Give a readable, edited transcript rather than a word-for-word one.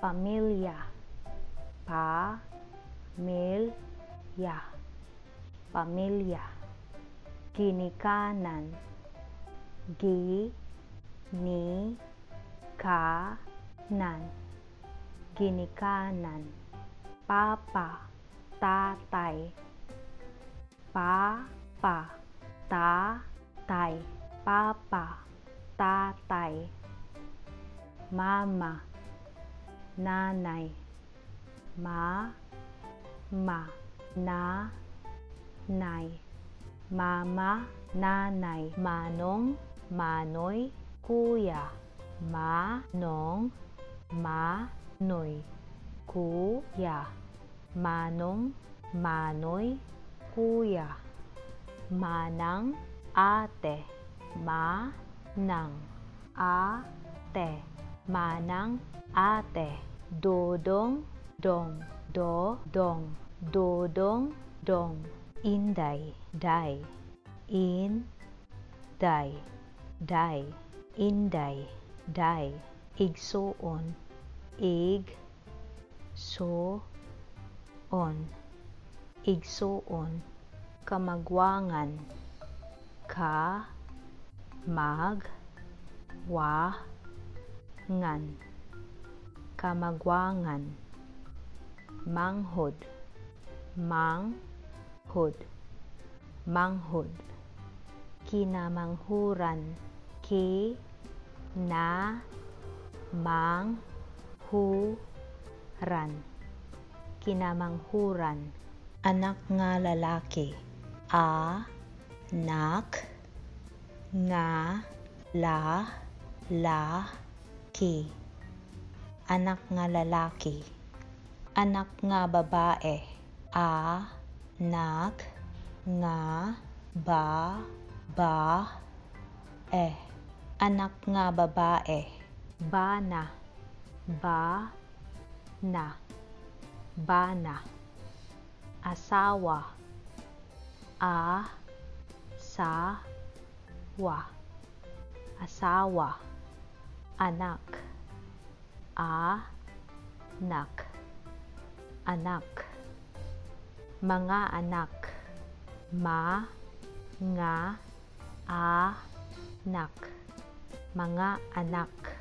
Pamilya, pa mil ya, pamilya. Ginikanan, gi ni ka nan, ginikanan. Papa, tatay. Pa pa, ta tay, papa, tatay. Mama, nanay. Ma ma, na nay, mama, nanay. Manong, manoy, kuya. Ma nong, ma noy, kuya. Manong, manoy, kuya. Manang, ate. Ma nang, a te, manang, ate. Dodong, dong. Do dong, dodong, dong. Inday, day. In day, day. Inday, day. Igsuon, ig so on, igsuon. Kamagwangan, ka mag wa ngan, kamagwangan. Manghod, mang hod, manghod. Kinamanghuran, ki na mang hu ran, kinamanghuran. Anak nga lalaki, a nak nga la la ki, anak nga lalaki. Anak nga babae, a nak nga ba ba e, anak nga babae. Bana, ba na, bana. Asawa, a sa wa, asawa. Anak, a nak, anak. Mga anak, ma nga a nak, mga anak.